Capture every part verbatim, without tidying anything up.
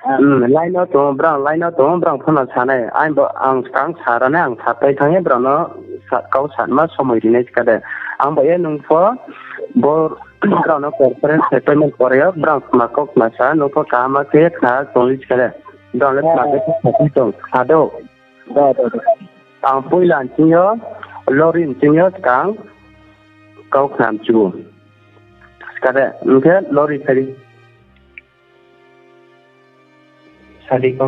Line no tong, brang line no tong, brang phano sanai. Ang bo, ang skang sa ra nai, ang sapai thang ye brang no sa-, kau sanma somoi rinai ska de. Ang bo ye nung pho, bo, brang no conference se payment pore yo, brang ma kau ma sa, nung pho kaham khe khna tong li ska de. Brang le khna de, khna tong, sa do. Ang poila nching yo, lori nching yo skang, kau khna mchu. Ska de, hing khe lori phai di. Sadi kau.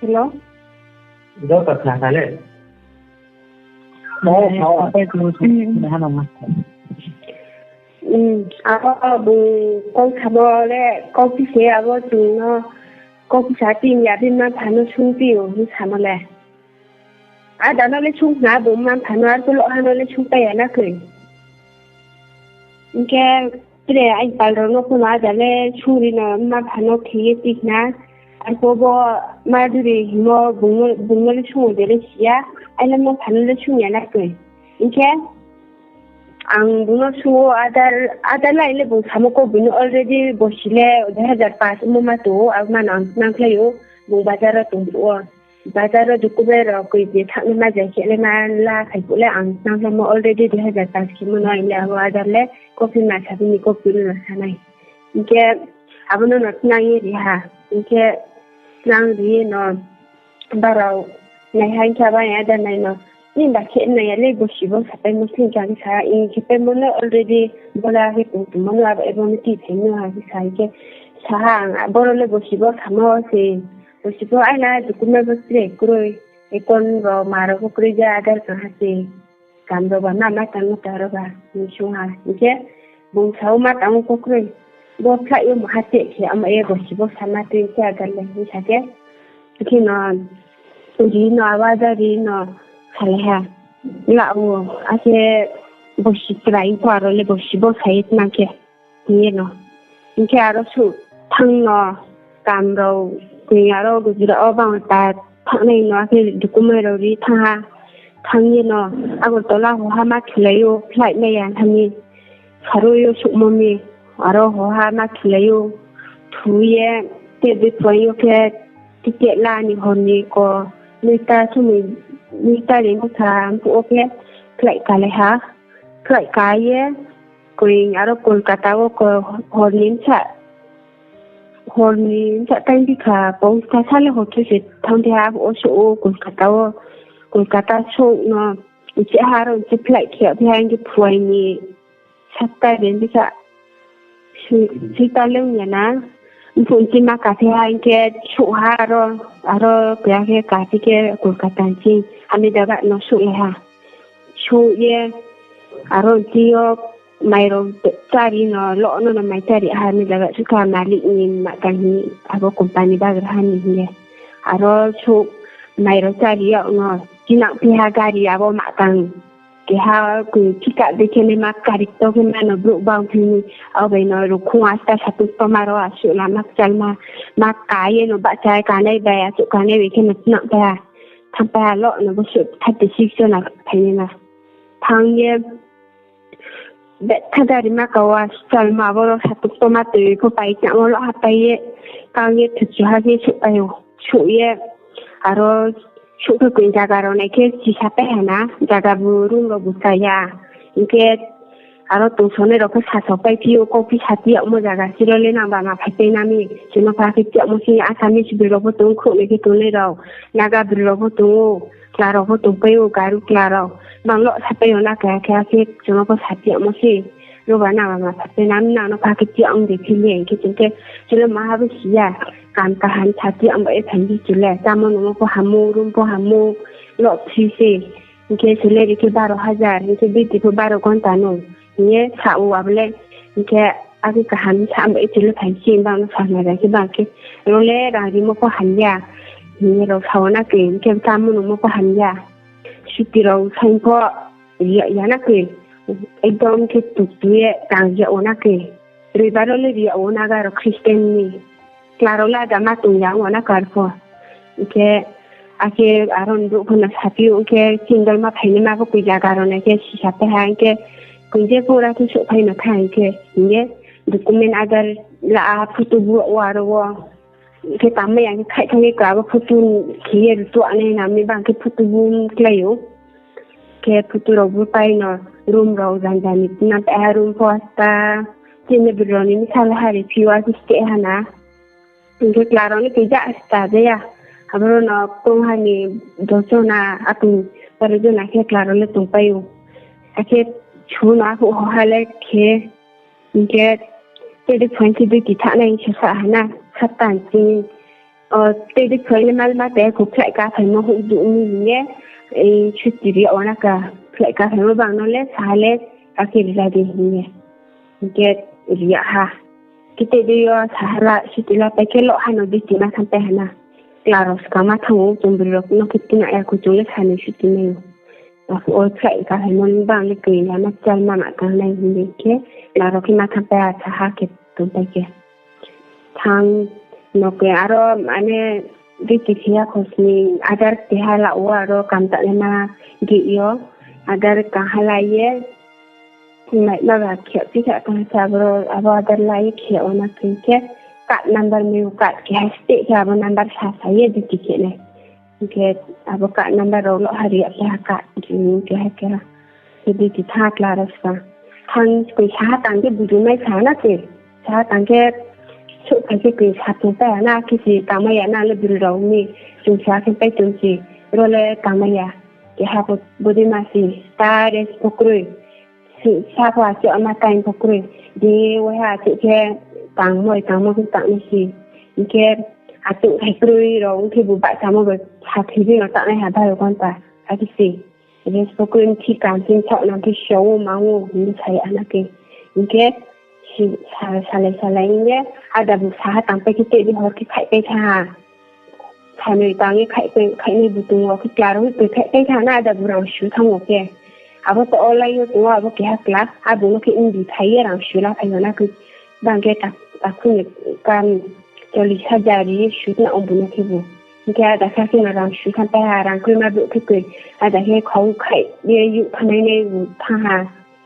Hello? Do ka khna sa le. Abo bung kau samo le, kau phi se abo chung no, kau phi sa tin ya, bini mma mpha no sung pi o, hing samo le. Ada no le sung khna, bung mma mpha no, arphuh loh ha no le sung pai ya na koi. Hing khe, tre aipal rao no pho no ada le sung ri no mma mpha no khe ye ti khna. Arphuh bo Madhuri hingmo bung no, bung no le sung o de le si ya, aini mma mpha no le sung ya na koi. Hing khe, ang bung no sung o, ada, ada lai le bung samo kau bung no already bosi le dui hajar pas mo ma tong o, abo ma no ang nangkhlai ou, bung bazar wo tong phuh wo. Bazar wo document rao koi je thanng nai ma jai khe le ma la phai phuh le ang nangkhlaimo already dui hajar pas khemo no ang le abo ada le copy ma sa bini copy no sa nai. Hing khe abo no no tnang ye ri ha. Hing khe tnang ri ye no barao nai ha hing khe abo ada nai no, ni ba khe nai ya le bosi bo sapaimo sling khe ang sa, hing khe paimo no already bola khe tong tongmo no abo abo no ti phaimo ha khe sa hing khe sa ha ang, boro le bosi bo samo se, bosi bo aina document bo tre kroi, account rao ma rao bo kroi ja, Aadhaar kaha se, kam rao ba ma ma tang ma tang rao ba, hing sung ha. Hing khe bung sa o ma tang o ko kroi. Bo flight yo maha cheh khe ama ye bosi bo sama tui khe Aadhaar le hing sa khe. Khe no, ri no, abo Aadhaar ri no, salai ha. La o, akhe bosi chrai pho aro le bosi bo sa ye tnang khe. Hing ye no. Hing khe aro suh thanng no, kam rao, koi aro Gujarat wo bang ta thanngnai no, akhe document rao ri thanng ha. Thanng ye no, Agartala hoha ma khulai ou, flight mai ya thanng mi. Saro yo suhmo mi, aro hoha ma khulai ou. Thu ye, te de phuaing yo khe, ticket la ni hor ni ko, noita somoi, noita ri bsa phuh wo khe, flight kalai ha. Flight ka ye, koi aro Kolkata wo ko, hor ni bsa, hor ni bsa time bikha, paungsta sa le hor khe se thanngphi ha, abo wo suh o Kolkata wo, Kolkata suh no, uchih ha aro uchih flight khe phi ha hing khe phuaing ni satta ri bsa, sita le ong ya na, mphuh uchih ma ka phi ha hing khe suh ha aro, aro keha khe ka phi khe Kolkata uchih Ahmedabad no suh le ha. Suh ye, aro uchih yo mai rao chári no, lo no no mai chári ha Ahmedabad suh kha malik ni ma tang hing, abo company bagra ha ni hing ye. Aro suh mai rao chári yag no, chinang phi ha gari abo ma tang. Keha, koi, chika de khe nai ma kari to khe ma no brouh bang phi ni, abo bai no ruhkhong asta satung toma rao asuh lama kchalma, ma ka ye no bahcha kanai bai, asuh kanai bai khe no tnang pai ha. Thanng pai ha lo no bo suh thirty six jona phai nai ma. Thanng ye, betha gari ma ka wa kchalma abo rao satung toma toi pho pai tnangmo lo ha pai ye, kang ye thuchu ha khe suh pai ou. Suh ye, aro suh khe koi zaga rao nai khe chisa pai ha na, zaga bu room rao bu cha ya. Hing khe aro tongsonai rao pho sasao pai phi ou, kau phi sati yagmo zaga siro le nang ba ma phaipai na mi, chung no pha khe ti yagmo se Assamese broi rao pho tong, khrouhnoi khe tongnai rao, Naga broi rao pho tong ou, chla rao pho tongpai ou, Garo chla rao. Bang lo sapai yo na khe, akhe akhe chung no pho sati yagmo se. Ro ba nang ba ma phaipai na mi, nang no pha khe ti yag de phi le, hing khe chung khe, chung le maha bo si ya, kam kaham sati yag ba ye phai di chung le, chámo nungmo pho hamo, room pho hamo, lo free se. Hing khe salary khe baro hajar, hing khe duty pho baro ghonta no. Hing ye sa ou abo le, hing khe akhe kaham sa ba ye chung le phai si, bang no sa na ja khe bang khe, ro le rang rimo pho hamya. Hing ye rao sa ou na khe, hing khe chámo nungmo pho hamya. Chuti rao saing pho ri ya na khe, ekdom khe tuktu ye rang ri yag ou na khe. Roibar wo le ri yag ou Naga rao Christian ni. Chla rao le ada ma tong ya ong ou na khe arpho. Hing khe, akhe aro ni brouh pho no saphi ou, hing khe chini dol ma phainaima pho koi zaga rao nai khe sisa pai ha, hing khe koi je pho ra khe souhphai no tha, hing khe, hing ye document Aadhaar la a photo bu wo aro wo. Khe tangmai ya khe khaih thanng ye ka abo photo khe ye rtuh nai na mi bang khe photo bu klái ou. Khe photo rao bu pai no room rao janja ni tinang taiha room pho asta. Chini bri rao ni bsa le hari phi wa khe steh ha na. Hing khe chla rao ni khe ja sta ja ya. Aboro no tong ha ni doso na atung pare jona khe chla rao le tongpai ou. Akhe chu no aphuh ho ha le khe Hing khe, tei di phuaing khe duty thanng nai se sa ha na, Sapta ni. O, tei di phuaing le mal ma tei kho flight kaphaimo houh duh mi hing ye, ei, chuti ri yag wa na ka, flight kaphaimo bang no le sa ha le, akhe ri la di hing ye. Hing khe ri yag ha. Khe tei di yo sa ha la, chuti la pai khe loh ha no duty ma thanngpai ha na. Chla rao skang ma thanng ou, chung bri rao no khe tina ya kho chung le sa ni chuti nai ou. Aphuh wo flight kaphaimo bang le kri ya na chal ma ma tang nai hing ye khe, chla rao khe ma thanngpai ha sa ha khe tongpai khe. Thanng no khe aro mane duty khe ya kho sni Aadhaar keha la wo aro kam tanaima gate yo Aadhaar kaha la ye, mai ma ba khe phi kha tang sa aboro abo Aadhaar la ye khe yag wa na khe khe card number mai ou card keha steh khe abo number sa sa ye duty khe nai. Hing khe abo card number rao loh ha ri yag khe ha card ri ni khe ha khe ha. Khe duty thanng chla rao sa. Thanng koi sa ha tang khe buju mai sa na khe. Sa ha tang khe souhphai khe koi sa tongpai ha na khe se tangmai ya na le bri rao mi. Chung sa khe pai tong se. Ro le tangmai ya. Keha bo, bodei ma se. Ta rest pho kroi. Sa pho achouh ama time pho kroi. Je waiha achouh khe tangmo, tangmo khe tangnai se. Hing khe achouh hai kroi rao ong khe bu bahchamo bai sa thoi di no tangnai ha baro gonta. Akhe se. Rest pho kroi mthi kam se mthaoh nang khe song ou mang ou hing ye sa ya na khe. Hing khe si-, sa-, salai salai hing ye, ada bu sa ha tangpai khe tei di hor khe khaihpai tha ha. Sanoi tang ye khaihpai, khaihnai bu tong wo khe chla rao khe khaihpai tha na ada bu rang su thanng wo khe. Abo to olai yo tong wo abo keha chla, abo no khe mdi phai ye rang su la phai yo na khe. Bang khe ta-, takhu ni kam chollish hajar ri ye su na ong bu no khe bu. Hing khe ada sa khe no rang su thanngpai ha, rang kroi ma brouh khe koi. Ada khe khau khaih ye youh thanng nai nai bu thanng ha.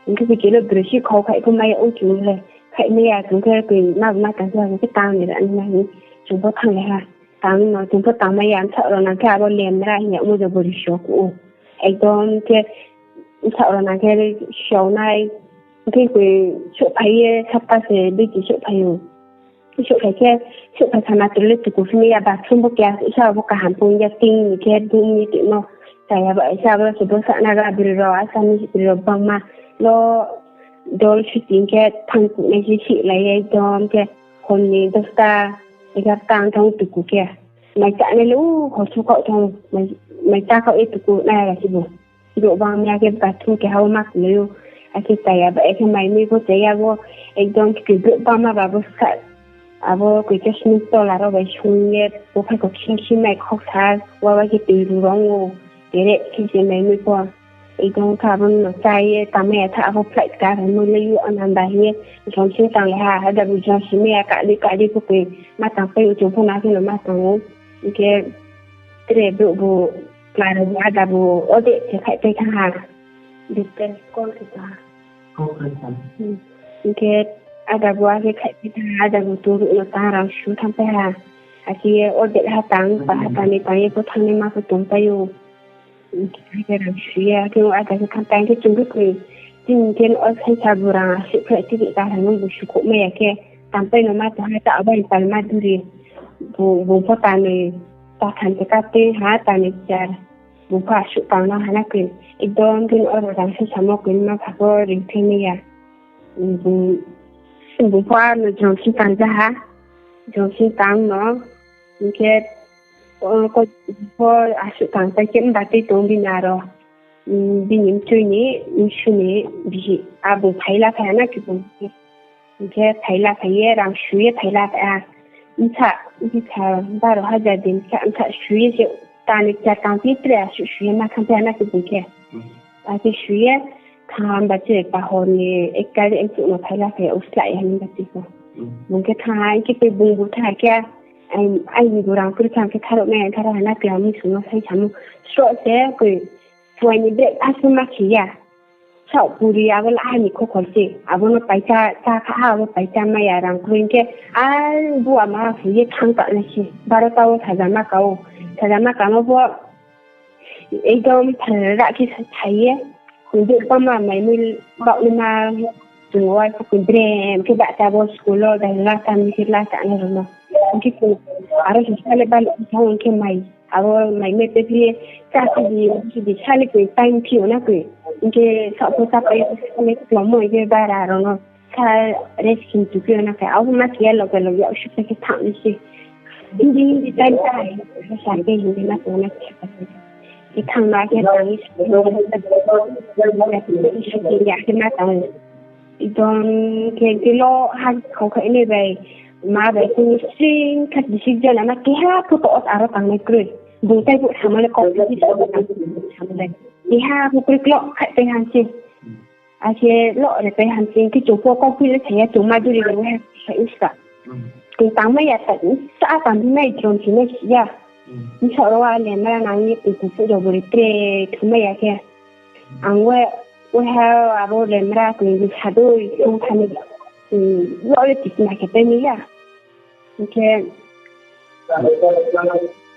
Hing khe koi khe le broi si khau khaih pho mai ya ong chung le. Khaih mai ya chung khe koi ma bu ma tang khe ha khe tang ni ra nai na hing. Chung pho thanng le ha. Tang no chung pho tangmai ya, bsaoh rao nang khe abo lemra hing yagmo je bori so ku ou. Ekdom khe bsaoh rao nang khe ri so nai. Hing khe koi souhphai ye sapta se duty souhphai ou. Souhphai khe, souhphai kha matro le tuku phimai ya, bathroom bo keha sa bo kaham pho ong ya, ting ni khe dum ni timo. Chaya ba sa bo se bo sa na ga bri rao, asa ni bri rao bangma. Lo dol suti khe thanng kuh nai se sihlai ye ekdom khe hor ni dosta, egarota thanng tuku khe. Mai chánai le, u, hor su khaoh thanng, mai, mai chá khaoh ye tuku nai ra se bo. Brouh bang mi akhe bathroom keha wo ma kulai ou. Akhe chaya ba, akhe mai mui pho chaya bo, ekdom khe brouh bangma ba bo sa, abo koi khe sini tola rao bai sung ye, bo phai kho khe si mai khoksa, wa bai khe tui ru rong ou, tere khe se mai mui pho. Ekdom kha abo no chá ye tangmai ya tha, abo flight ka phaimo le yo ananda hing ye, jrom sing tang le ha, ada bu jrom sing mai ya, kadi kadi pho koi ma tangpai ou, chung pho na khe no ma tang ou. Hing khe tre brouh bu, kla rao bu, ada bu, ode se khaihpai thanng ha. Distance call khe thanng ha. Hing khe ada bu akhe khaihpai thanng ha, ada bu tongruh no tang rang su thanngpai ha. Akhe ye ode ha tang, pa ha tang ni tang ye pho thanngnaima pho tongpai ou. Hing khe rang su ye, akhe ada khe thanng tang khe chung khe koi. Chini khe o saisa bu rang asuh khe ticket kaphai no bu sukhouh mai ya khe. Tangpai no ma tong ha ta abo ni palma duri. Bu, bung pho tanoi, ta tham khe ka tei ha, tanoi char. Bung pho asuh tang no ha na koi. Ekdom khe no oro rang saisamo koi ma pha pho ring thai mai ya. Bung, bung pho ano jrom sing tang ja ha. Jrom sing tang no. Hing khe, o, ko, pho asuh tang pai khe mba tei tong bini aro. Bini mchoi ni, msu ni, bihih, abo phai la phai ha na khe bung. Hing khe phai la phai ye, rang su ye phai la phai ha. Bsa, bsa, baro hajar din bsa, bsa su ye se, tanoi char tang phi tre asuh su ye ma thanngpai ha na khe bung khe. Akhe su ye, thanng ha mba se pa hor ni, ek kali ek chuh no phai la phai ya, uslai ya ni mba se pho. Bung khe thanng ha, hing khe tei bung bu thanng ha khe, ai, aini bu rang kroi thanng khe tharuh nai, tharuh ha na khe, ang msu no sai samo. Sroh se, koi, phuaini breakfast ma khe ya. Saoh puri abo la ha ni khokhol se. Abo no paisa, chá kha ha, abo paisa mai ya rang kroi hing khe, ar bu ama hu ye thanng ta nai se. Barota wo sajama ka ou. Sajama kamo bo ekdom phalra khe sa-, sa ye. Kundui pama mai mui baoh ni ma chung wo ai pho kundrem khe bahcha bo school wo dai la tam ni khe la ta nai rao no. Hing khe chung aro se sa le baluh sa hing khe mai. Abo mai me te phi ye chá si di, si di sa le koi time phi yo na koi. Hing khe saoh pho chá pai sa le klomo hing khe bara rao no sa rest khe tu phi yo na koi. Abo ma khe ya loge loge yak suh khe thanng ni se. Hindi hindi time ta hai sa khe hindi ma tong na khe. Khe thanng na khe thanng ni se. Ya khe ma tong. Ekdom khe tilo ha khau khai nai bai, ma bai khe sring kha decision ama keha pho to aro tangnai kroi. Bung tai phuh samo le kok phi samo le. Keha pho kroi klo khai tai ha se. Akhe lo re tai ha se khe chung pho kok phi le thai ya chung Madhuri le ha sai uska. Khe tangmai ya ta, sa tangmai mai chron si nai si ya. Bsa rao a lemra nang ye tui tui phuh rao bo ri tre thumai ya khe. Ang we, we ha abo lemra koi ni sa doi, ang thani, lo le tisna khe pai mi ya. Hing khe,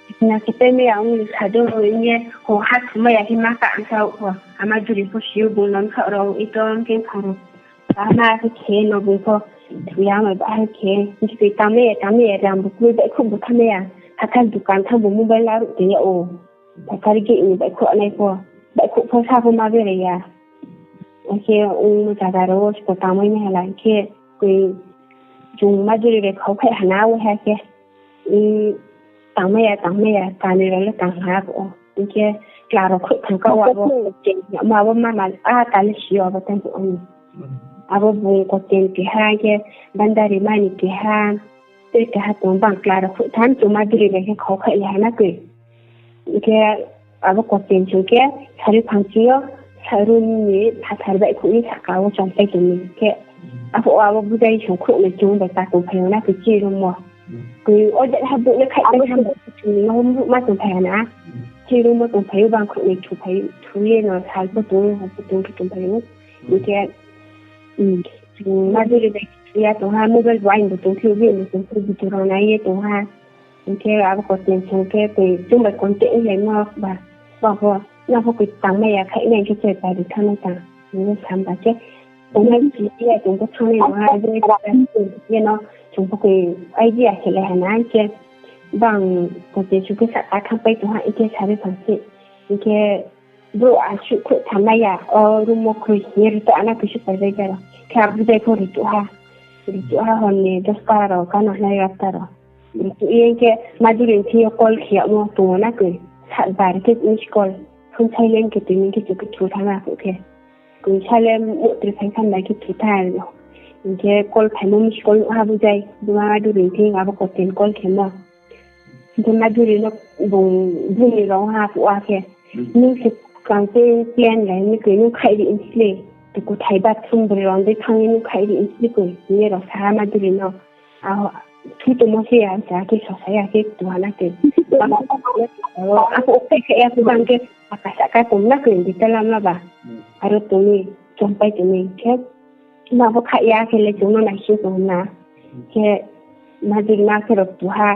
tisna khe pai mi ya, ang ni sa doi, hing ye, ho ha thumai ya khe ma ka ang sa ou, ama Madhuri pho si ou, bung no bsa rao, ekdom khe phang rao. Ama khe khe no bung pho, thu ya ma ba khe, hing khe tangmai ya, tangmai ya, rang bu kroi bai khuh bu thanng ya, hathar dukan thanng bu mobile laruh tong ya ou. Phakari khe ni baihkhouh nai pho, baihkhouh pho sa pho ma berai ya. Akhe ong zaga rao wo sbo tangmai nai hala khe, koi chung Madhuri bai khau khai hana wo ha khe, tangmai ya, tangmai ya, kani rao le tang ha bo. Hing khe kla rao khrouh thang ka wa bo, ma bo mama, a ta le si yo abo tang phuh ni. Abo bung koten keha khe, bandari mani keha, tei keha tong bang kla rao khrouh tham chung Madhuri bai khe khau khai ya hana koi. Hing khe abo koten song khe, sari phang ching yo, sa room ni phathar baihkhouh ni sahka wo chongpai tong mi khe, aphuh wo abo bujai song khrouh nai chung bai ta tongphai yo na koi chini room wo. Koi o je ha brouh le khai pai ham, chung ni ma tongphai ha na. Chini room wo tongphai ou bang khrouh nai thuphai, thu ye no sal pho tong, hor pho tong khe tongphai ou. Hing khe, chung Madhuri bai thu ya tong ha, mobile bo aini bo tong khe, bini bo tong khe, video rao nai ye tong ha. Hing khe abo koten song khe, koi chung bai contact laimo ba, ba pho, na pho koi tangmai ya khai nai khe choi pai ri thanng nai tang. Hing ye sam ba khe, tongnai si ya chung pho thanng nai nang ha, je ye no, chung pho koi idea khe lai ha na hing khe, bang koten song khe sahka thanngpai tong ha, hing khe sari phang se. Hing khe, brouh asuh khrouh thanngmai ya, o room wo kroi hing ye rtuh ana koi suh pai bai jaro. Khe abo bujai pho rtuh ha. Rtuh ha hor ni dosta rao, kano hnai rasta rao. Rtuh ye khe Madhuri ni thing yo call khe yagmo tong ou na koi. Sat bar khe miss call. Phone silent khe tui ni khe chung khe thu thanng na phuh khe. Koi sa le motri phai thanng bai khe thu thanng. Hing khe call phaimo miss call nuh ha bujai. Buma Madhuri ni thing abo koten call khemo. Hing khe Madhuri no bung bini rao ha phuh wa khe. Nung se kang tei plan lai mi koi nung khaih ri nsi le. Tuku thai bathroom bri rao dei thanng ye nung khaih ri nsi le koi. Hing ye rao sa ha Madhuri no. Aho, thu tongmo se ya sa khe sosa ya khe tuha na khe. Aphuh o khai khe ya khe bang khe, aka sahka tong na koi, bita lamla ba. Aro tong mi, chongpai tong mi khe. Ma pho khaih ya khe le chung no naising tong na. Khe Madhuri ma khe rao tuha.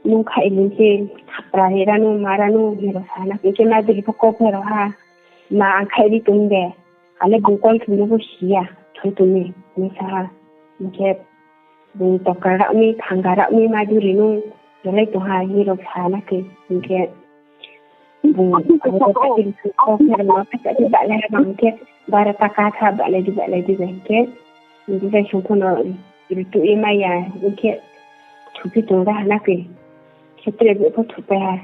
Nung khaih ri se, khapra hera nung, mara nung, hing ye rao sa na khe, Madhuri pho kau pherao ha, ma ang khaih ri tong de, ale bung call khemo pho si ya, thoi tong mi, hing sa ha. Hing khe, bung toka rao mi, thangga rao mi, Madhuri nung, rao lai tong ha, hing ye rao sa na khe, hing khe, bung, abo kau pherao no, khacha khe bahlai ha bang khe, bara ta ka tha bahlai di, bahlai di, hing khe, bung bujai song pho no, rtuh ye mai ya, hing khe, thuphi tong da ha na khe. Khe tre brouh pho thupai ha.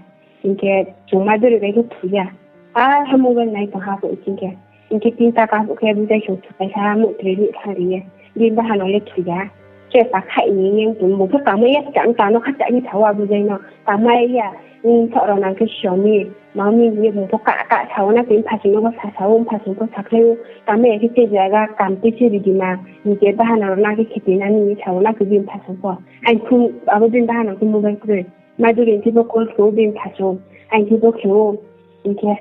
Hing khe chung Madhuri bai khe thu ya. A ha mobile nai tong ha bo hing khe. Hing khe tin ta ka bo khe bujai song thupai ha, motri ni thanng ri ye. Bini baha no le thu ya. Khe pa khaih ni ye tong bung pho tangmai ya, chang ta no khacha ni tha wa bujai no. Tangmai ya, thaoh rao nang khe si yo mi. Ma mi hing ye bung pho ka, ka sa wo na khe mpha sung no pho sa sa wo, mpha sung pho sakhlai ou. Tangmai ya khe te zaga kam te se ri di ma. Hing khe baha no rao na khe khe te na ni sa wo na khe bini mpha sung pho. Aini phone, abo bini baha no khe mobile kroi. Madhuri ni thing pho call khe ou bini mpha sung. Aini thing pho khe ou. Hing khe,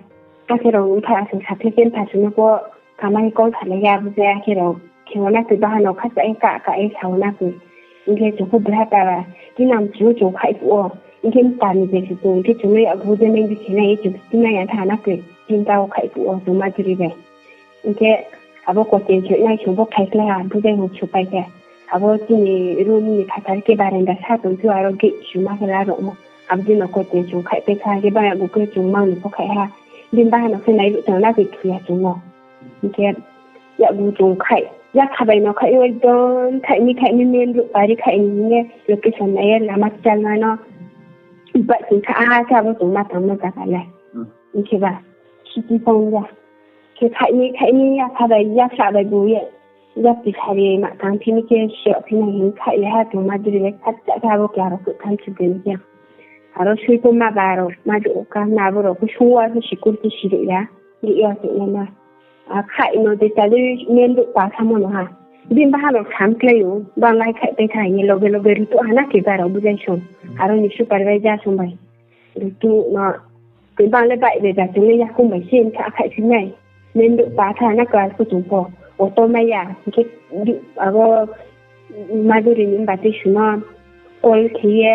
akhe rao mpha sung sakhlai khe mpha sung no pho Kama khe call salai ya, abo je akhe rao khe wo na koi, baha no khacha ye ka ka ye sa wo na koi. Hing khe chung pho bra ta ba, tinam chung chung khaih phuh wo. Hing khe mta ni je se chung, hing khe chung no yakgu je nai di khe nai ye chung tinai ya tha na koi. Tinta wo khaih phuh wo chung Madhuri bai. Hing khe abo kochen se nai chung bo khaikhlai ha, bo je hing supai khe. Abo chini room ni phathar khe baranda sa tong thu aro gate suma khe la rao mo. Abo dei no kochen chung khaihpai kha, khe bang yakgu khe chung mang ni pho khaih ha. Bini baha no khe nai ruh tong na koi thu ya chung no. Hing khe yakgu chung khaih, ya kha bai no khaih yo ekdom khaih ni khaih ni main road pari khaih ni hing ye location nai ye lama kchalma no. Baihsing kha ha khe abo chung ma tangmo zaga le. Hing khe ba, siti pong ya. Khe khaih ni khaih ni ya kha bai ya sa bai bu ye. Yapri sari ma tang phi ni khe sio phi nai hing khaih le ha chung Madhuri le khacha khe abo khe aro khe tham chu de ni khe. Aro sui pho ma ba rao, ma ju ka na abo rao pho sung wa pho sikur pho siri ya. Ri ya se na ma. A khaih no de tali main road pa samo no ha. Bini baha rao sam klái ou, bang lai khaihpai kha hing ye loge loge rutu ha na khe ba rao bujai song. Aro ni supervisor song bai. Rutu no, koi bang le baih bai ba chung le yakung bai se kha khaih phi nai. Main road pa tha na khe aro chung pho. Auto mai ya, hing khe abo Madhuri ni batri su no call khe ye,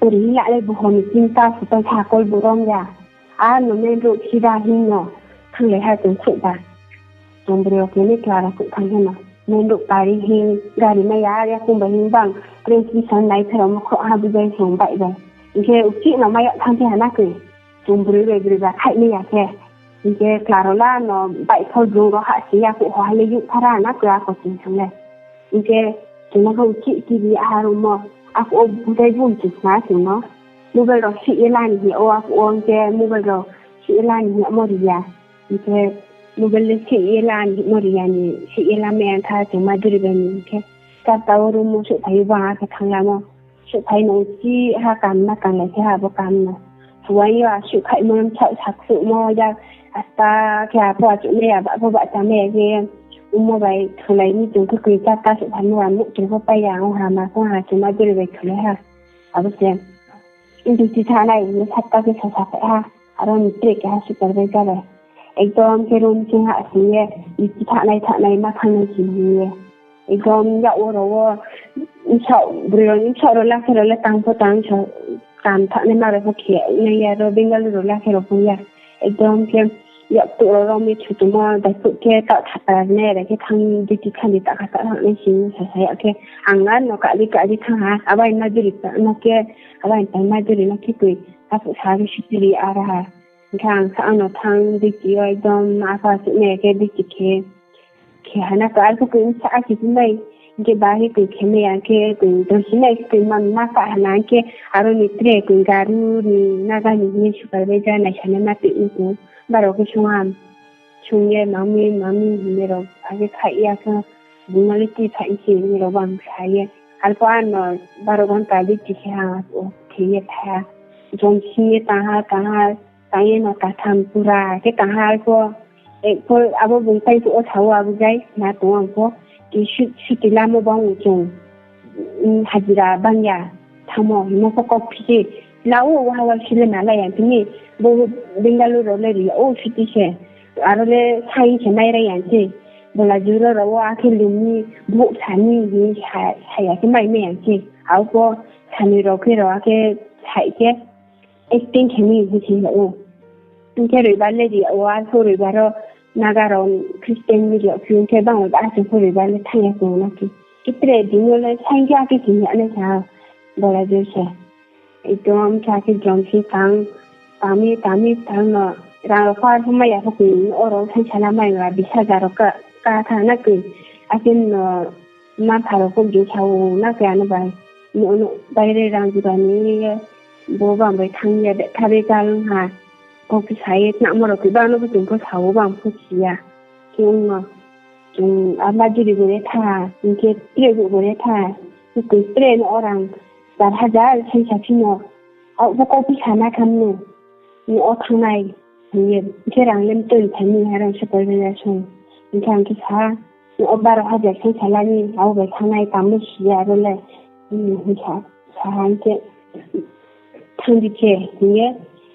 ori hing la le buho ni chinta supai kha call bu rom ya. A no main road sida hing no thannglai ha chung khrouh ba. Chung broi rao khe ni kla rao khrouh thanng khe no. Main road pari hing gari mai ya, yakung bai hing bang, train station nai pherao mo khrouh ha bujai song baih bai. Hing khe uchih no mai ya thanng khe ha na koi. Chung broi bai broi ba khaih mai ya khe. Hing khe kla rao la no baih pho brung rao hahsi ya khrouh ho ha le youh thara ha na koi a kochen song le. Hing khe chung no khe uchih T V aha rao mo. Akhe o budai bum chung sna chung no. Mobile rao sih ye la ni hing ya o, akhe o hing khe mobile rao sih ye la ni hing ya mo ri ya. Hing khe mobile le sih ye la ni hing mo ri ya ni, sih ye la mai ya tha chung Madhuri bai ni hing khe. Charta wo room wo souhphai ou bang akhe thanng la mo. Souhphai no uchih ha kam ma kanglai khe ha abo kam no. Suaing yo asuh khaihmo msaoh sakhruhmo ya, asta khe apho achouh mai ya, bah pho bahcha mai ya khe, omo bai thulai ni chung khe koi charta souhphai mo, amuh chung pho pai ya, ong ha ma pho ha chung Madhuri bai thulai ha. Abo se. Duty thanng nai hing ye satta khe sa saphai ha, aro ni tre keha supervisor bai. Ekdom khe room sing hahsing ye, duty thanngnai thanngnai ma thanngnai sing hing ye. Ekdom yak wo rao wo, bsaoh broi rao ni bsaoh rao la khe rao le tang pho tang sa, kam thanngnai ma rao pho khe nai ya, ro Bengaluru rao la khe rao pho ya. Ekdom khe yaktuh rao rao mi chu tongmo, daiphuh khe taoh thapar nai ya khe thanng duty kha ni ta kha ta thanngnai sing sa sa ya khe, ang a no kari kari thanng ha, abo aini Madhuri no khe, abo aini Madhuri no khe koi, aphuh sa khe sutiri ara ha. Hing khe ang sa ano thanng duty yo ekdom apha suh nai khe duty khe, khe ha na koi arphuh koi bsa khe phi nai, hing khe ba khe koi khe mai ya khe koi dorsi nai koi man ma ka ha na hing khe aro ni tre koi Garu ni Naga ni hing ye supervisor naisanai ma tui ni koi, baro khe sung ha. Sung ye mami mami hing ye rao akhe khaih ya khe, bung no le tui phaih se hing ye rao bang sa ye. Arphuh ano baro ghonta duty khe ha, o khe ye tha ha. Jom sing ye tang ha, tang ha, tang ye no ta tham pura khe tang ha arphuh. Ekpho abo bung tai phuh wo sa wo abo jai na tong ang pho. Ki su-, suti lamo bang wo chung, hajira bang ya, thanngmo hingmo pho kau phi se. La o, waha wa sile nalai ya tini, bo Bengaluru rao le ri ya o suti se. Aro le saing se nai rai ya se. Bola juro rao wo akhe lum ni, bhouh sa ni hing sa, sa ya khe mai mai ya se. Abo pho sanoi rao khe rao akhe sai khe acting khe mi hing se ya o. Hing khe roibar le ri ya o, arphuh roibar wo Naga rao Christian ni ri ya phi hing khe bang bai ba chung pho roibar le thanng ya chung na khe. Khe tre din yo le saing khe akhe se ya nai sa, bola juro se. Ekdom khe akhe jom si tang, tang mi, tang mi, tang no, rang rao pho arphuh mai ya pho koi, oro saing sala mai ba, bis hajar rao ka, ka tha na koi, akhe no, ma pha rao pho gin sa o na koi ano bai, no, no, baire rang jura ni, bo bang bai thanng ya, betha be gal ha, kau khe sa ye, tnamo rao koi bang no bo chung pho sa o bang pho si ya, khe ong no. Chung a Madhuri bo le tha, hing khe tre bo bo le tha, koi tre no o rang char hajar saisa phi no, abo kau phi sa na tham no, no o thanng nai, hing ye, hing khe rang le mtoi phai mi ha rang supervisor song, hing khe ang khe sa, no o baro hajar saisa la ni, abo bai thanng nai, tamo si ya aro le, hing sa, sa ha hing khe, thanng di khe, hing ye,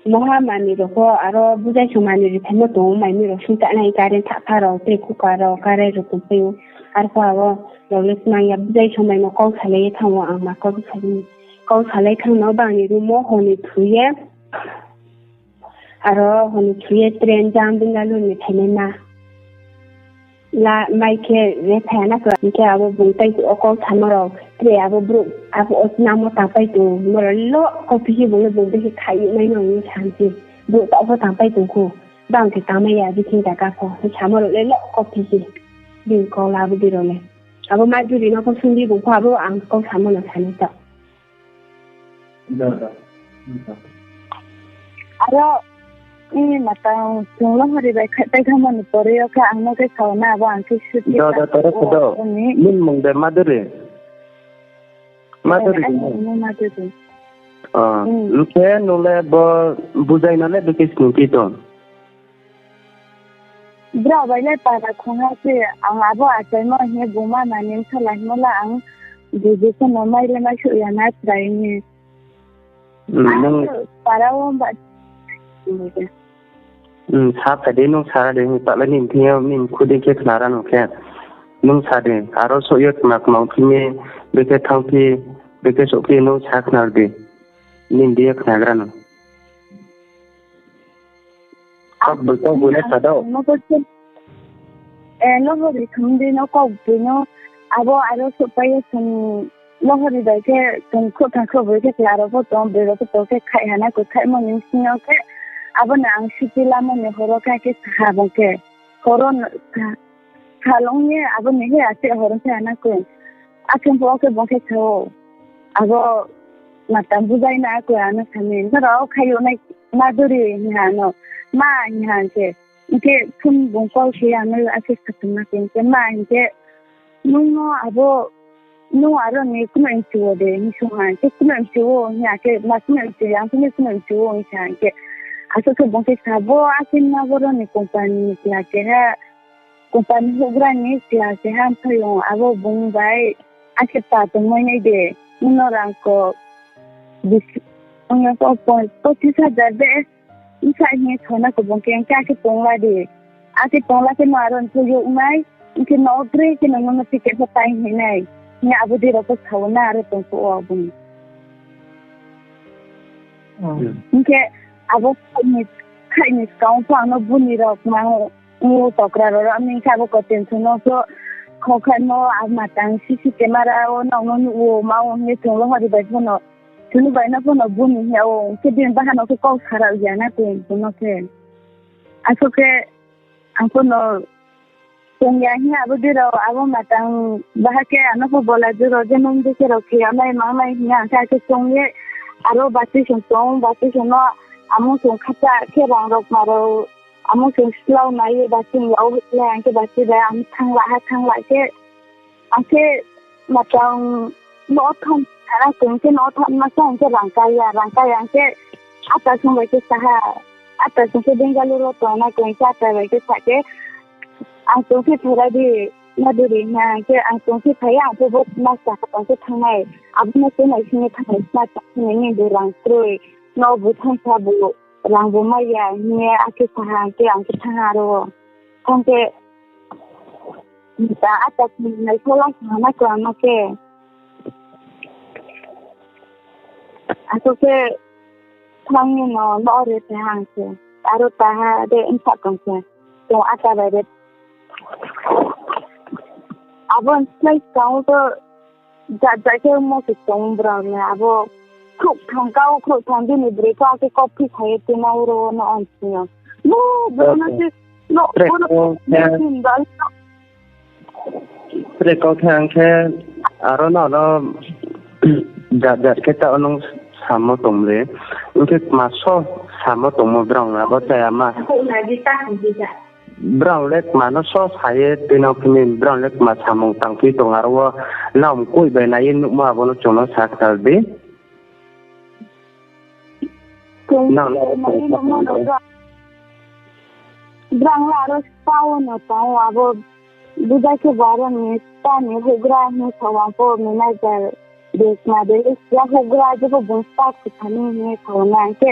Moha mani rao pho aro bujai song mani ri phaimo tong ou, mai mi rao sung ta nai, current thahpha rao, tei kuka rao, karai rao tongpai ou. Arphuh abo rao le smang ya, bujai song maimo kau salai ye thanng ou, ang ma kau salai, kau salai thanng no bang ni room wo hor ni thu ye, aro hor ni thu ye train jang Bengaluru ni phainai ma. La mai khe re phai ya na khe, hing khe abo bung tai o kau samo rao, tre abo brouh, abo o namo tangpai tongmo rao lo, kau phi khe bung le bung brekhe khaih nai no hing ye sa mi se. Brouh taoh pho tangpai tong khou, bang khe tangmai ya, bikhe zaga pho, samo rao le lo kau phi khe. Bini kau la abo dei rao le. Abo Madhuri no pho sung di, bung pho abo ang kau samo no sa nai taoh. Aro, i matang chung Lohori bai khaihpai thanngmo ni pore yo khe ang no khe sao na, abo ang khe suti Do, do, toro khe do. Nini mung de Madhuri? Madhuri. Madhuri. Hing khe nung le bo bujai no le bikhe snung phi tong? Brao bai le para khongha se, ang abo achaimo hing ye bungma mani bsala hingmo la ang buji pho no mai le mai suh ya na chrai ni. Para wo ba. Sa phai di, nung sa ra di, hing ta le nini thing yo, nini khu dei khe khna ra nung khe. Nung sa di, aro souh ye kma kma ongphi mi, bikhe thanngphi, bikhe souhphi, nung sa khna di. Nini dei ye khnagra no. Kau boi, kau boi le sa dao. Lohori thum di no kau boi no, abo aro souhpai ye chung Lohori bai khe chung khrouhtham khrouhbroi khe chla rao pho tong, broi rao pho tong khe khaih ha na khe khaihmo ni bsing yo khe abo no ang suti lamo ni horo khe akhe saha bung khe. Horo sa, salong ye abo ni he ase horo khe ha na khe. Akhe pho khe bung khe sa ou. Abo matang bujai na khe ano sa mi. Nrao khai yo nai Madhuri hing ha no. Ma hing ha khe. Hing khe phone bung call khe ano akhe sa tong na khe. Hing khe ma hing khe nung no abo, nung aro ni kuno mchu wo de, hing sung ha, hing khe kuno mchu wo, hing ya khe, ma kuno mchu ya, ang kuno, kuno mchu wo, hing sa, hing khe, asuh khe bung khe sa, bo akhe ma boro ni company ni chla keha, company houhgra ni chla keha, mphai yo abo bung bai, akhe pa tongmai nai de, nung no rang ko, bis, ong ya ko, pochis hajar de, Bsa hing ye sa na khe bung khe, hing khe akhe tongla di. Akhe tongla khe no aro ni pho youh nai, hing khe no tre khe no nono ticket pho pai hing nai. Hing ye abo dei rao pho sa wo na aro tong phuh wo bung. Hing khe abo khaih ni, khaih ni skang pho ang no buni rao kma ong ou tokra rao rao, hing khe abo koten sung no pho khokhaimo, abo matang C C camera wo nang no nuh wo ma wo hing ye chung Lohori bai pho no Chini bai no pho no buni hing ya ou, khe bini baha no khe kau sa rao ya na khe bung no khe. Asuh khe ang pho no tong ya hing abo dei rao abo matang baha khe ano pho bola juro je nung dei khe rao khe ya nai mang nai hing ya ang khe akhe tong ye aro bachoi song tong, bachoi song no amung song khacha khe rang rao kma rao amung song slao nai ye bachoi yag le ang khe bachoi bai ang thanng la ha thanng la khe Ang khe matang no thanng, ara kong khe no thanng ma sa ang khe rang ka ya, rang ka ya ang khe ata song bai khe sa ha, ata song khe Bengaluru wo tong na kong khe ata bai khe sa khe, ang tong khe phai ra di, na duri hing ang khe ang tong khe phai ya, ang khe bo ma sa ha tong khe thanng nai, abo no khe nai sing ye thanng nai, sma thanng nai ni bo rang kroi, no bo thanng sa bo, rang bo mai ya hing ye akhe sa ha, ang khe ang khe thanng ha aro wo. Thanng khe Ta ata khe nai pho la sa na khe ano khe. Ako khe thanng ye no no re se hang khe. Aro ta ha de bsa tong khe. Tong ata bai de. Abo slái skang wo to Jat jat khe mo se tong brao le abo khrouhtham kau khrouhtham bini broi pho akhe copy kha ye tuinang ro no ang sing yo. Bo brao no se no Tre bo no kau khe, sin ba no. Tre kau khe ang khe aro no no jat jat khe ta nung samo tong le. Ang khe kma so samo tongmo brao no abo chaya ma. Brao le kma no so sa ye tuinang phini, brao le kma samung tang phi tong aro wo, nang mkoih bai nai ye nuhmo abo no chung no sa khnari di. Nang no brao le aro spa wo no tong ou, abo bujai khe bo aro ni spa ni houhgra hing sa ou, ang pho manager de kma de, ya houhgra je pho bung spa khe thani hing ye sa ou na, ang khe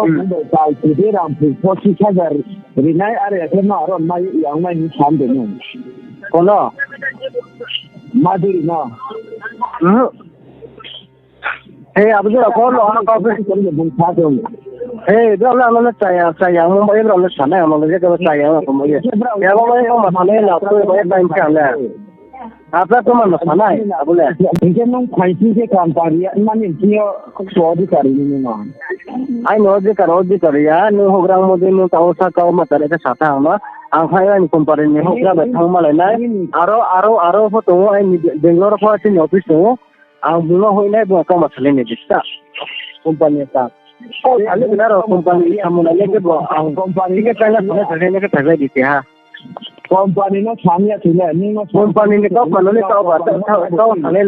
Bo bung bai pal tide rang phu pho six hajar rinai are khe no aro mai yang mai ni sam de nung. Kono? Maduri no. He, abo je rao pho no ha kau phe. Bung sa tong. He, brao le ano le chaya, chaya, mo bai brao le sanai, ano le je kau chaya, ano mo ye. Ya bo bai kau ma sanai la, kau bai time khe ang le. Apa kau ma no sanai, abo le. Hingke nung phaising khe kampari ya, mani hingke yo so adhikari ni nung no. Aini adhikar, adhikari ya, nung houhgra mo de nung tao sa kau ma tare khe sa tha ang no. Ang phai aini company ni houhgra bai thang malai nai. Aro, aro, aro pho tongo, aini Bangalore pho chini office tongo. Ang bung no hoih nai, bung kau ma salai nai di sta. Company ta. Kau salai nai aro company samung nai le khe bo ang company khe china salai salai nai khe thailai di keha. Company no samya thile, nung no company ni kau pano le kau ba, kau, kau salai,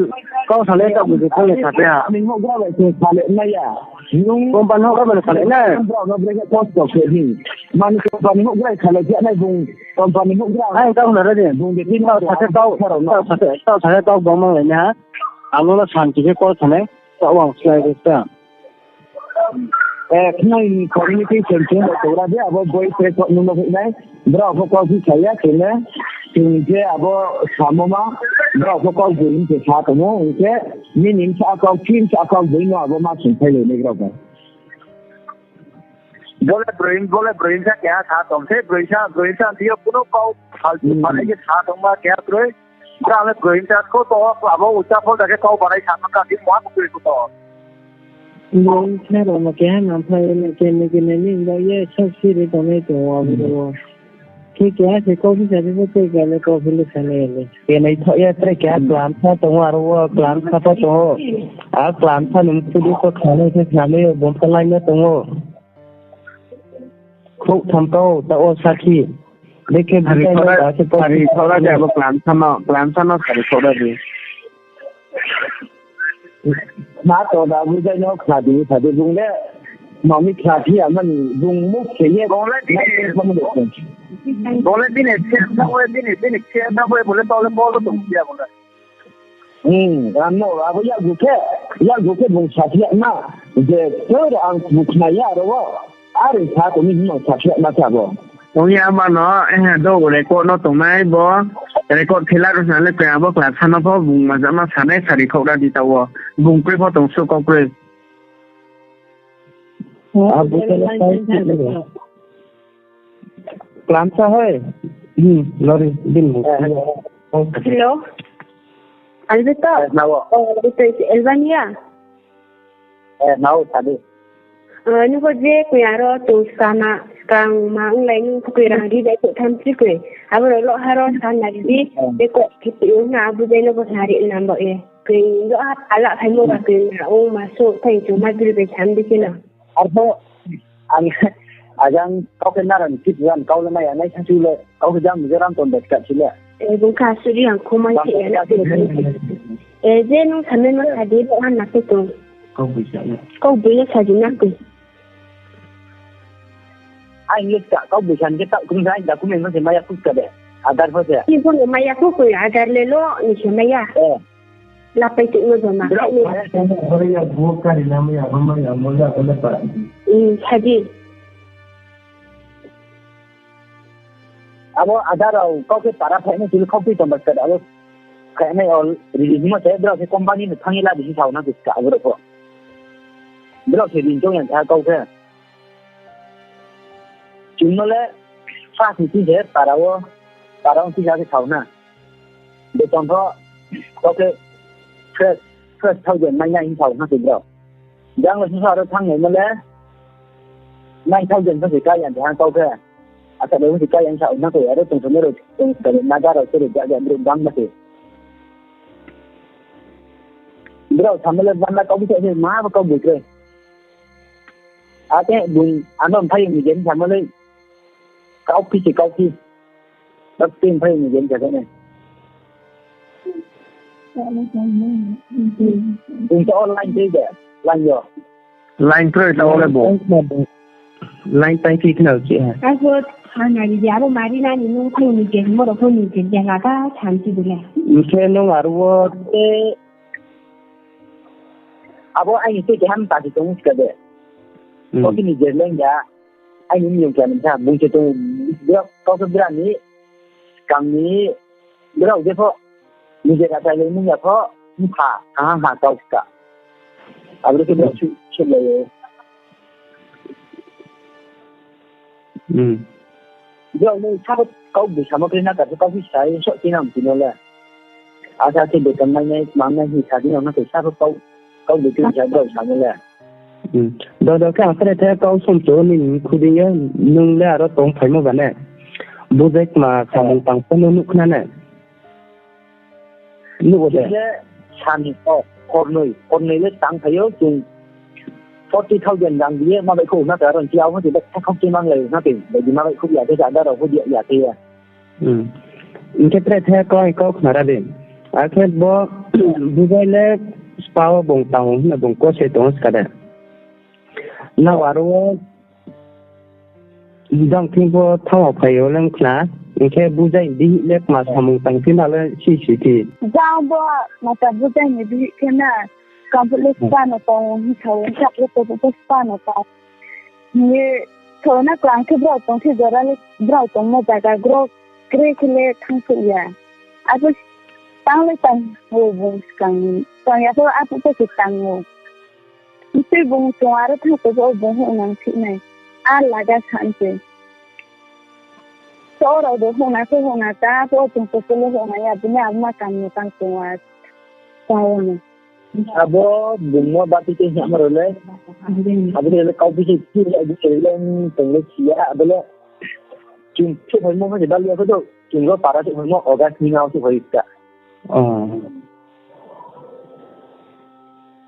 kau salai kau bung thang le sape ha. Ani houhgra bai se salai nai ya. Nung company houhgra bai salai nai. Brao no brekhe kosto khe di. Mani company houhgra salai khe nai bung company houhgra. Ai, tao hna ra di. Bung de tin tao sa khe tao, tao sa khe, tao sa khe tao bang mang lai nai ha. Ang no santi khe call kha nai. Tao ang slái de ta. Eh, khnai ni communication chung bai tongra de, abo boi se kok nung no hoih nai. Brao pho kau phi sa ya, khe le, chung je abo samo ma, brao pho kau boi hing se sa tongmo, hing khe, nini bsa kau, chini bsa kau boi no abo ma sung phai lai nai brao bai. Bo le broi, bo le broi sa keha sa tong se, broi sa, broi sa, tio kuno kau faltu Hmm. phalai khe sa tongma keha broi. Brao le broi sa ko to, abo ucha phol da khe kau barai sa ma ka di mo ha broi ko to. Broi sa rao no keha nam phai le khe ni khe ni ni ba ye sa siri tongnai tong abo rao. Khe keha se kau phi sa di bo tei kale kau phi le sa nai le. Khe nai tho ye tre keha clan sa tong aro wo clan sa pho tong o. A clan sa nung phu di ko kha nai khe kha nai yo bung pho lai no tong o. Khrouh tham kau, ta o sakhi. Bekhe Sari bukai no khora, ba se kau sari khora de abo clan sa no, clan sa no sari khora di. Ma to da bujai no khna di, khna di bung le. Mami khna phi ya mani bung muk khe ye. Bung le bini, bung le bini khe sa we, bini, bini khe sa we, bung le to le bol tong ya bung le. Hmm, ano, abo yakgu khe, yakgu khe bung saphi ya ma, je, sir, ang bung khna ya aro wo, are sa tong mi hing no saphi ya ma khe abo. Ong ya ma no, eh, do record no tongnai bo, record khe la ro sa le koi abo class ha no pho bung ma ja ma sanai sari khouh ra di ta wo, bung kroi pho tong su kau kroi. Abo khe le sai si le. Klamsa hoi. Hmm, lori, din mo. Eh, hello. Hello. Alberto? Eh, nao. Oh, Alberto, Albania? Eh, nao, sadi. Eh, nung ko je koi aro tong skama, skang ma onglai nung ko koi rang ri bai ko tham si koi. Abo ro lo haro sa na ri, eh, je ko kiti na abu jai no bo sa ri nam bo e. Koi lo ha pala khai mo ba koi na o ma so thai chu ma bil bai sam di kina. Arpho, ang, ajang kau khe naran kit ran kau le maya nai sa chu le, kau khe jang Mizoram ton bai kap si le. Eh, bung kha suri ang khomai se ya na. Eh, je nung samen ma sadi bo han na se tong. Kau bui sa ya. Kau bui le sadi na koi. Ang le ka, kau bui san ke ta kung sa, da kung men se maya kuk ka de. Adar pho se. Ni pho maya kuk koi, adar le lo, ni se maya. Eh. Lapai tongmo joma. Brao khai ya, brao khai ya, bo kari lamai ya, bo mai ya, mo ya, bo le pa. Hmm, sadi. Abo ada rao kau khe para phainai chili kau tui tong ba khe abo phainai all release mo se brao khe company ni thang ye la di hing sao na khe ska abo rao pho. Brao khe rin chong yang kha kau khe. Chung no le sa sing sing se para wo, para wo sisa khe sao na. Beton pho, kau khe twelve, twelve thousand mai nai hing sao na khe brao. Jang le sisa aro thanng nai mo le, nine thousand pho se ka yang kha kau khe. Asa le pho se ka yang sao na khe, aro tong thongnai rao, tong thongnai naga rao se ro ja ja brouh bang na khe. Brao samo le bang na kau bsa se ma bo kau boi khe. Ake bung ano mphai ni je samo le kau phi se kau phi. Bak tin phai ni je sa khe nai. Bung to online de de, line yo. Line kroi ta ole bo. Line tang phi khna chi ha. Abo thana ri abo mari na ni nung phai ni je mo ro phai ni je jala ta tham chi bole. Nse nung aro wo. Abo aini tei keha mta se tong ska de. Hmm. Kau khe ni je leng ya. Aini miyong khe ni sa bung se tong, brao kau khe bra ni, skang ni, brao je pho, ni je ka chai le nung ya pho, mpha, ha ha kau ska. Abo khe brao su, su le yo. Hmm. Brao le sabo kau boi samo khe na ka kau phi sai, so khe na mti no le. Asa khe beton mai nai, mang nai hi sa di no na khe sabo kau, kau boi khe sa brao samo le. Hmm. Do do khe ang tre the kau sum cho ni khudi ye nung le aro tong phaimo ba ne. Bujai kma samung tang pho no nuh khna ne. Nuh bo de. Le sani o, hornoi, hornoi le tang phaio chung forty thousand rang di ye ma bai khou na ka ron chi au ha ti ba kha khou chi mang lai na ti. Bai di ma bai khou ya khe ja da rao khou di ya khe ya. Hmm. Hing khe tre the kau, kau khna ra di. Akhe bo bujai le spa wo bung tang hing na bung ko se tong ska de. Nrao aro wo jang thing pho thanng phai yo le khna, hing khe bujai di le kma samung tang thing na le si si thi. Jang bo mata bujai ni bihih khe na, kampli spa no tong hing sao, hing khe abo to bo spa no tong. Hing ye, tho na klang khe brao tong khe jora le, brao tongmo zaga gro kre khe le thanng souh ya. Abo tang le tang ou bung skang ni. Tang ya pho abo pho se tang ou. Mtui bung chung aro thanng to bo bung houhnang thih nai. A laga sa se. So rao bo houhnang khe houhnang ta, bo chung to le houhnang ya, bini abo ma kam ni tang chung a tang ou ni. Abo bung no bati khe hingma rao le, abo le kau bisi thi ya, bisi le tong le si ya, abo le chung souhphaimo pho se bali ya kho do, chung ro para souhphaimo August ni nao souhphai ska.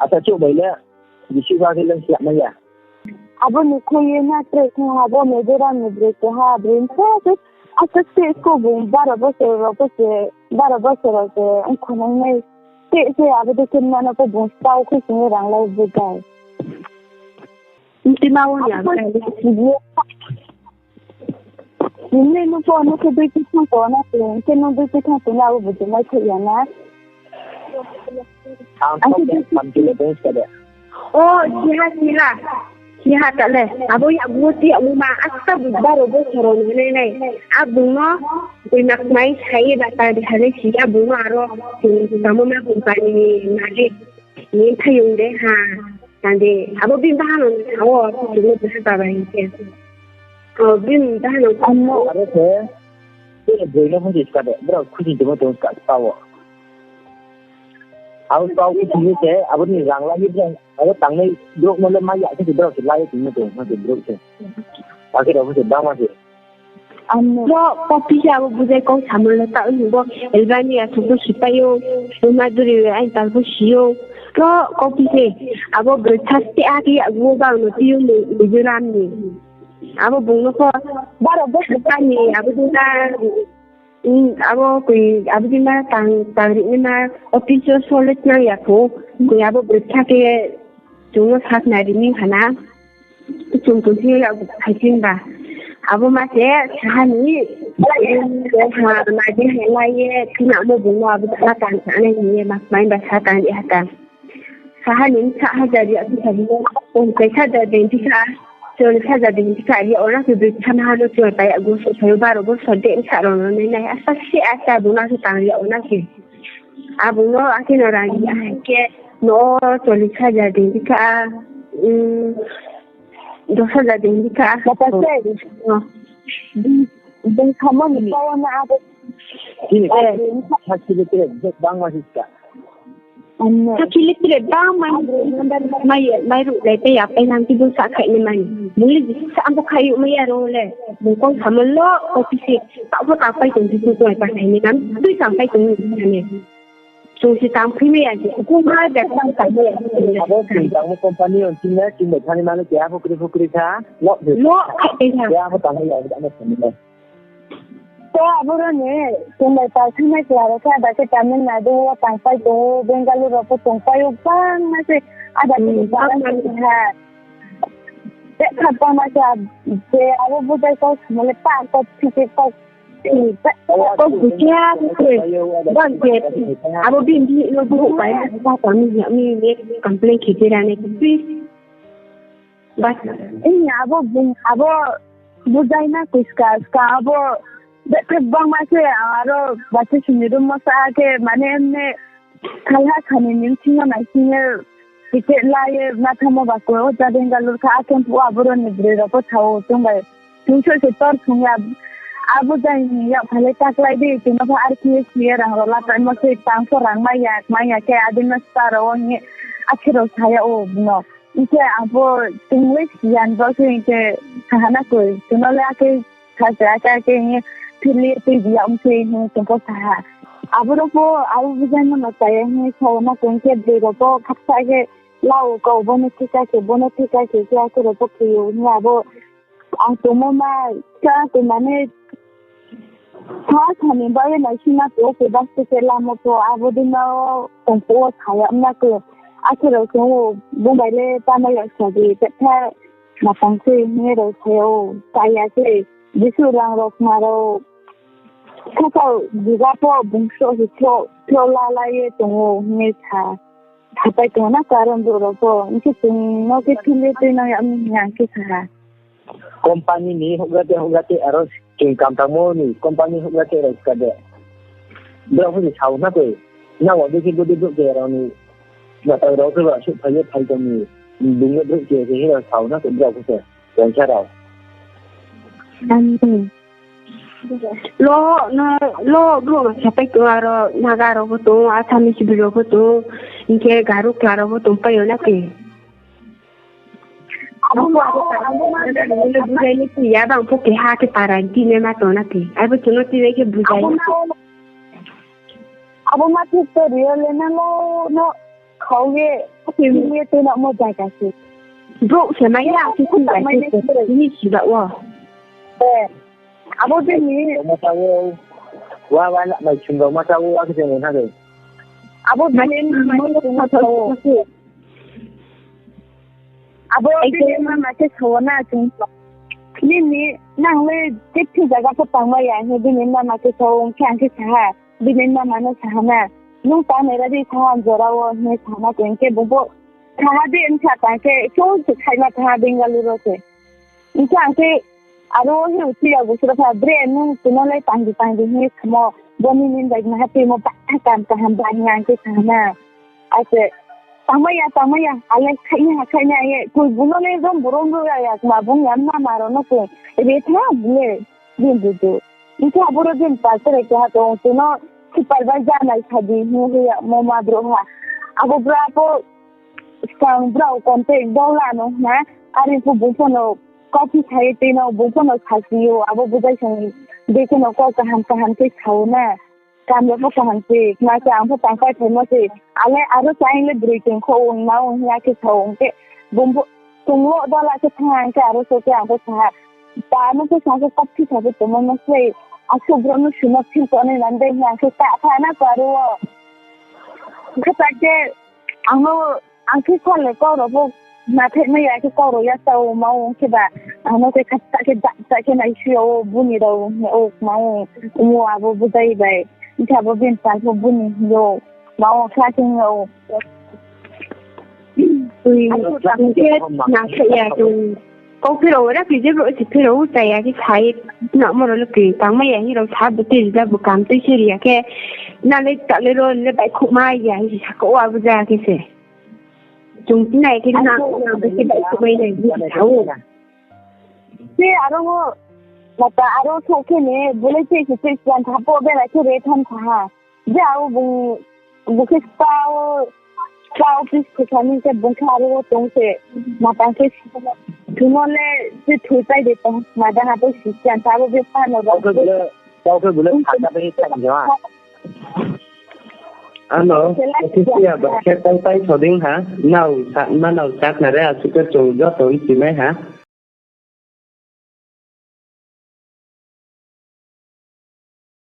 Asa chouh bai le, bisi ba khe le siya mai ya. Abo ni khui ye na tre khe ha, bo Mizoram ni broi keha, broi pho se, asa se ko bung baro bosor rao pho se, baro bosor rao se, ongkho nang nai. Te se abo de khe mano pho bung stao khe sing ye rang lai bujai. Nti ma wo ni abo abo kai le. Nini nung pho nung khe duty thanng tong na se, hing khe nung duty thanng tong na abo bujimai thai ya na. Ang khe duty thanng tong ska de. O, siha, siha. Siha ta le. Abo yakgu ti yakgu ma asta bu baro bosor rao ni nai nai. A bung no, bui mak mai sa ye ba ta de ha le si ya bung no aro, tamo ma company ni malik. Ni thayung de ha. Tang de, abo bini bahanao ni sao, tini bsa baba hing khe. O, bini bahanao amo. Aro se, tini broi no pho se ska de, brao khusi tongmo tong ska spa wo. Abo spa wo khusi ni se, abo ni rang la ye brao, abo tangnai brouh no le mai ya khe se brao se la ye tongmo tong, ma se brouh se. Akhe rao pho se bangma se. Ro, kopi se abo bujai kau samo le ta, hing bo Albania thung bo sipai ou, bo Madhuri aini tal bo si ou. Ro, kopi se, abo broi tha ste a khe yakgu bang no ti ou Mizoram ni. Abo bung no pho, baro bo sipai ni, abo dina, abo koi, abo dina tang, tang ri ni ma, office wo so le tnang ya kho, koi abo broi tha khe, chung no sakhnari ni ha na. Chung tong thing yo yak phai thing ba. Abo ma se saha ni, ha, ma je ha la ye, khnamo bung no abo la tang sa nai hing ye ma, mai ba sa tang ri ha ta. Saha ni sa hajar yak phi sa ni, pongchais hajar dei phi sa, chollis hajar dei phi sa ri, ora se broi tha na ha no chung pai yakgu se sa yo baro bosor de sa rao no nai nai, asa se asa bung no se tang ri ya o na se. Abo no akhe no rang ya hai khe no chollis hajar dei phi sa, dos hajar dei phi sa. Bung samo ni pawa na abo. Chini, eh, thirty litre bangma se ska. Thirty litre bangma mai, mairuh lai pai ya pai nang ti bung sa khai ni mani. Bung le jisa abo khai yo mai ya ro le. Bung kau samo lo, kau pisi, ta pho ta pai tong ti bung kau pa khai ni nam, tui tang pai tong ni ne. Chung se tang phi mai ya se, kung ha de tang tang mai ya se. Abo chung tangmo company on ching na, ching bai thani mano keha pho kri pho kri kha, lo khai pai kha. Keha pho tang mai ya, abo tang mai ya. To aboro ni, chung bai pal thangnai kla rao khe, ada khe Tamil Nadu wo tangpai tong ou, Bengaluru rao pho tongpai ou, bangma se, ada khe bangma se ha. Tekha bangma se, je abo bujai kau samo le pa kau thike kau, kau bujai khe, bang je, abo bini bihih no buhouh pai, pa tang mi hing mi ye complain khe phi ra nai khe phi. Ba, abo bung, abo bujai na koi ska, ska abo, bethe bangma se, aro bati sini room wo sa khe, mane emne, khalha sani ni bsing yo naising ye, ticket la ye, ma thanngmo ba koi, o ja Bangalore kha, akhe phuh aboro ni broi rao pho sa ou, chung bai, chung soh se tor sung ya, abo jai ni yak pha le taklái di, chung no pho R T S C ye rang rao lapaimo se, tang pho rang mai ya, mai ya khe, adi no spa rao wo hing ye, akhe rao sa yag ou bung no. Hing khe ang pho chung le siyan bo se hing khe saha na koi, chung no le akhe sa se akhe akhe hing ye phil ye tui bi yag ong se hing chung pho saha. Aboro pho abo bujai no no chaya hing ye sa na koi, hing khe broi rao pho khaksa khe la ou kau, bo no thika khe, bo no thika khe, khe akhe rao pho khe ou hing ye abo ang tongmo ma, khe ang tongmani Sa sani bai ye naising na khe, se bus ticket lamo pho, abo dei no tong phuh wo sa yag na khe, akhe rao chung ou, bung bai le tama yag sa di, petha Matang se hing ye rao sa ou, chaya se, Jisu rang rao kma rao, sakao juga pho bung sroh se sroh, sroh lalai ye tong ou hing ye sa, sapai tong na karon brouh rao pho, hing khe chung no khe thil ye tuinang yag mi hing ang khe sa ha. Company ni houhgra te houhgra te aro chung kam tangmo ni company houhgra te rao ska de. Brao pho ni sao na koi. Na wa dei khe bodei brouh khe rao ni matang rao khe ba suh phai ye phai tong ni. Bung no brouh khe khe hing rao sao na koi brao khe se. Tongsa rao. Lo, no, lo, brouh no sapai tong aro, Naga rao pho tong, Assamese brouh rao pho tong, hing khe Garo kla rao pho tongpai yo na khe. Abo ma, abo ma, bujai ni tui ya bang pho keha khe para di ne ma tong na khe. Abo chung no tui nai khe bujai. Abo ma, abo ma thik to real le na lo, no, khau ye, khau ye tui na mo jaga se. Brouh se mai ya, se tui mai se, ni si ba wo. Abo bini ma ta wo, wa, wa, na mai chung rao ma ta wo, akhe se mo na khe. Abo bini ma mai chung rao ma ta wo. Abo bini mama khe sao na chung. Nini nang le jethi zaga pho tangmai ya, hing bini mama khe sao, hing khe ang khe sa ha, bini mama no sa ha na, nung tangnai ra di thanng ha jora wo, hing sa ha na khe, hing khe bung pho sa ha di, hing khe tang khe, chung se khaima thanng ha Bengaluru se. Hing khe ang khe, aro wo hing uchi ya bo sura pha, bre, nung tino le tang di, tang di, hing samo, bo nini bai maha tuimo ba, kam kaham ba, hing ang khe sa ha na. Ase, tangmai ya, tangmai ya, ale khaini ha, khaini ha ye, koi bung no le rom bo rom ro ya, ya, kma bung ya, mama rao no koi, re tha, bung le, din du du. Hing khe abo ro din pastor keha tong, chung no supervisor nai sa di, hing ye ya, mo ma brouh ha. Abo bra pho, skang brao contact dao la no na, are pho bung pho no, kauphi sa ye tui no, bung pho no sasi ou, abo bujai song, dei khe no kau kaham kaham khe sao na. Kam rao pho kaham se, kma se ang pho tangpai phaimo se. Ale aro se ang le broi tong kho ong ma ong hing ya khe sa ong khe. Bung bo tong lo dala khe thanng ang khe aro so khe ang pho sa ha. Pa no khe sa khe kauphi sa khe tongmo no se. Asuh brouh no simo thil tongnai nang dei hing ang khe ta pha na karo wo. Khe ta khe ang no, ang khe sa le kau rao pho, na thai mai ya khe kau rao ya sa ou ma ong khe ba, ang no khe kha ta khe da ta khe nai si ya ou, bini rao hing ou ma ong, ongmo abo bujai bai, hing khe abo bini pal pho bini hing ou, ma ong kha khe hing ou. Abo khe na thai ya khe. Kau pherao ra khe je brouh se pherao chaya khe sa ye, namo rao le khe tangmai ya hing rao sa bo tei rila bo kam tui se ri ya khe, na le ta le ro le baihkhouhmai ya hing se sa kau abo ja khe se. Chung tinai khe na, na bo khe baihkhouhmai nai hing se sa ou. Se aro wo, mata aro thouh khe ni, bo le se se se siyan tha pho bera khe re tham tha ha. Je abo bung, bung khe spao, spao office khe thani khe bung khe aro wo tong se, matang khe, thumo le, je thui pai de tong, mada ha bo si siyan tha abo bepha no rao. Tau khe bule phaka bai sa ni ha. Ano, office ya ba khe tau tai soding ha, nao sa, ma nao sa khna re, asuh khe chung joto nchi mai ha.